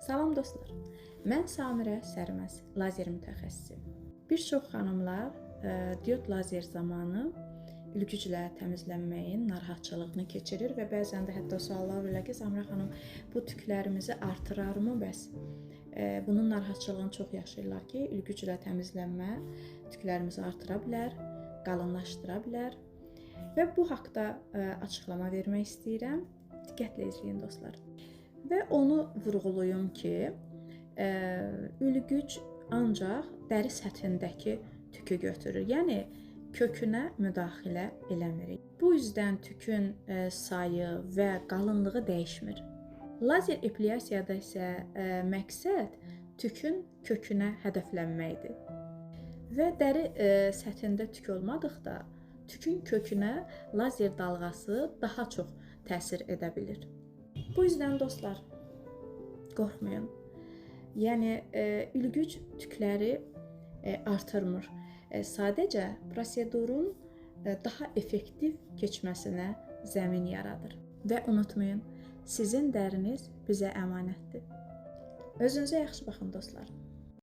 Salam dostlar. Mən Samirə Sərməz, lazer mütəxəssisi. Bir çox xanımlar diod lazer zamanı ülgüclə təmizlənməyin narahatçılığını keçirir və bəzən də hətta suallar verirlər ki, Samirə xanım, bu tüklərimizi artırarmı bəs? Bunun narahatçılığını çox yaşayırlar ki, ülgüclə təmizlənmə tüklərimizi artıra bilər, qalınlaşdıra bilər. Və bu haqda açıqlama vermək istəyirəm. Diqqətlə izləyin dostlar. Və onu vurğulayım ki, ülgüc ancaq dəri səthindəki tükü götürür. Yəni kökünə müdaxilə eləmirik. Bu yüzdən tükün sayı və qalınlığı dəyişmir. Lazer epilyasiyada isə məqsəd tükün kökünə hədəflənməkdir. Və dəri səthində tük olmadıqda tükün kökünə lazer dalğası daha çox təsir edə bilir. Bu yüzdən dostlar, qorxmayın. Yəni ülgüc tükləri artırmır. Sadəcə prosedurun daha effektiv keçməsinə zəmin yaradır. Və unutmayın, sizin dəriniz bizə əmanətdir. Özünüzə yaxşı baxın dostlar.